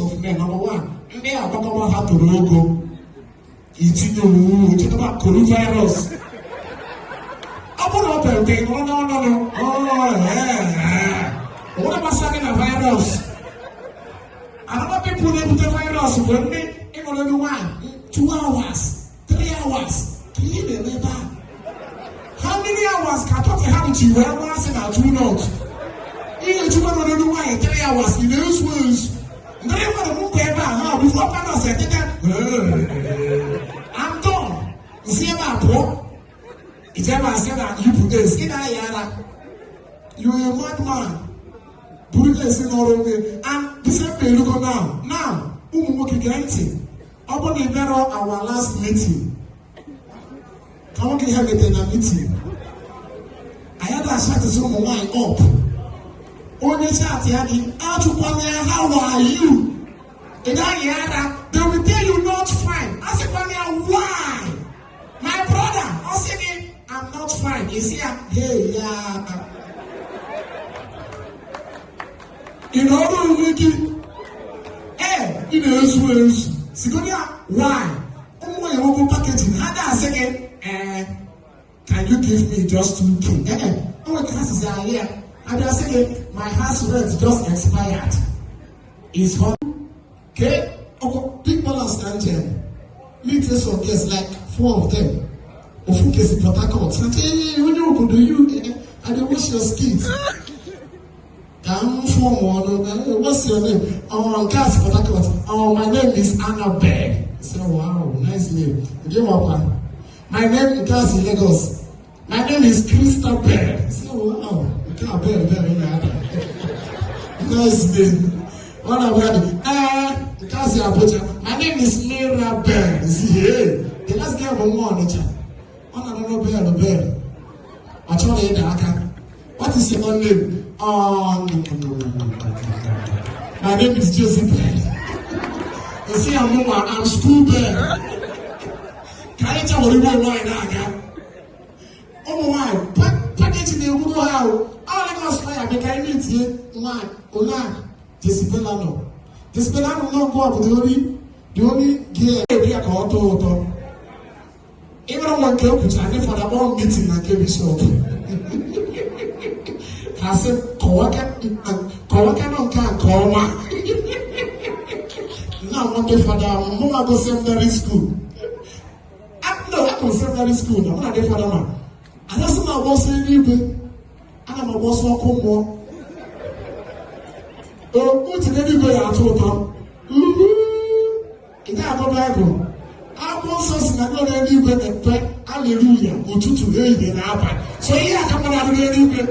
of men. Number one, ndị agbakọba ha toro ogo, itinye owuwu chekaba coronavirus. Ọ bụrụ na ọ pere mpe, nọrọ n'ọnụ, o nwere gbasara gị na virus. Another people na-ebute virus bụ ndị ịnọ n'elu nwaanyị 2 hours, 3 hours, ka ihe na-eme ebe a. How many hours ka Tottenham ji wee gbaa sị na 2-0? Ihe ejikwa nọ n'elu nwaanyị 3 hours, ị na-ezu ezu. Ndị mmadụ m ebe a ha before panels eteta, I'm done. Nsi ebe a pụọ, ije ebe a sị na yipụ esi, ị na-aya ara. You are a madman. Buru esi n'ọrụ onwe and December erugo now. Now, ụmụ nwoke, gee ntị. Ọ bụrụ na ị bịara our last meeting, ka nwoke ihe metere na meeting anyị, ada achatịzi ụmụ nwaanyị up. Onye chat ya gị, ajụkwana ya, "How are you?" Ị gaghị ara. They will tell you, "Not fine." Asịkwana ya, "Why, my brother?" Ọ sị gị, "I'm not fine." Ị sị ya, "Hey ya, ị na ọrụ onwe gị ee, ị na-ezu ezu." Sigodi ya, "Why?" Ụmụ nwaanyị nwoke packaging ha na-asị gị, "Ee, can you give me just 2K?" Ee, o nwere ka ha sizi ahịa ya abịa sị gị, "My house rent just expired, is hot." Okay, ọkụ big balance na njem meet some girls, like four of them. Ofu kesi Port Harcourt na ee, onye obodo you, I dey wash your skit ka m fụọ m ọnụ. "What's your name?" "Oh, nke a si Port Harcourt. Oh, my name is Annabelle." I say, "Wow, nice name. Nke nwakwa?" "My name," nke a si Lagos, "My name is Christabel." I say, "Wow, nke a bell bell na-ada. Nice name. What about it?" Nke a si Abuja, "My name is Mirabel." I say, "Hey." The last girl bụ nwa Ọnịcha. Ọ na-anụrụ bell bell. Ọ chọrọ ịda aka. "What is your own name?" "Oh, no, no, no, no, no. My name is Joseph Bell." You see, I'm no, I'm school bell. Ka anyị chawara igwe nwaanyị na-aga. Ụmụ nwaanyị, package na-egburu ha o. Ọ Lagos na ya bịa ka anyị na-etinye nwaanyị onye a Jezibela nọ. Jezibela nọ n'ọgụ a bụ the only girl ebi ya ka ọ tọọ ụtọ. Ịmara nwa nke ekwuchara, ndị fada kpọọ meeting na nke bishọp. Ha sị kọwakanụ nke a nke ọma. Na nwoke fada mụnwa go seminary school. No, akụ seminary school na mụ na ndị fada ma. Anasị m agba ọsọ eluigwe, ana m agba ọsọ ọkụ mmụọ. O uche n'eluigwe ya atọ ụtọ. Ị ga-agụ Baịbụl. Akwụkwọ nsọ si na ndị eluigwe na-ekpe aleluya ụtụtụ, ehihie na abalị. So ihe a ka mmadụ adị n'eluigwe.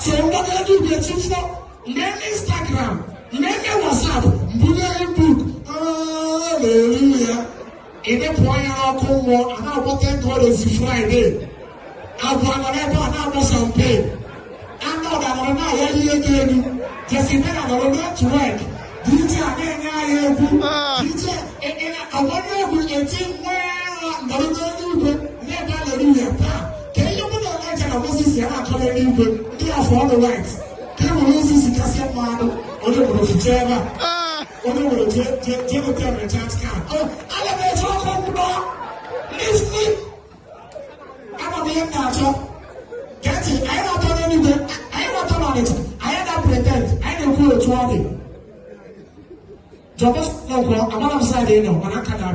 So mgbada eluigwe chifọ mee Instagram, mee WhatsApp, mbunye ebook aleluya. Ịdịpụ anya n'ọkụ mmụọ a na-agbọ thank God ezi Friday. Abụọ nọ n'ebe a na-agbọ champagne. Anụ ọda nọrọ na-aya ihe ego elu. Jezibela nọrọ network. DJ a na-enye anyị egwu. DJ ọgbọnyụ egwu eti nwee nọrọ n'eluigwe na-ebe aleluya taa. Ka ihe mụ na Elijah na Moses ya na-akọ n'eluigwe, ndị afọ ọnụ white. Ka e were osisi kasịa mmadụ, onye were ficha ebe a. Onye were jee gote recharge card. Oh, ana m eji ọkụ mmụọ. Leave me. Ama m ihe m na-achọ. Gee ntị, anyị na-atọ n'eluigwe, anyị na-atọ n'Ọnịcha, anyị na-pretend, anyị na-ekwu otu ọ dị. Jọbọ nọkwọ, amara m side ị nọ, mana aka na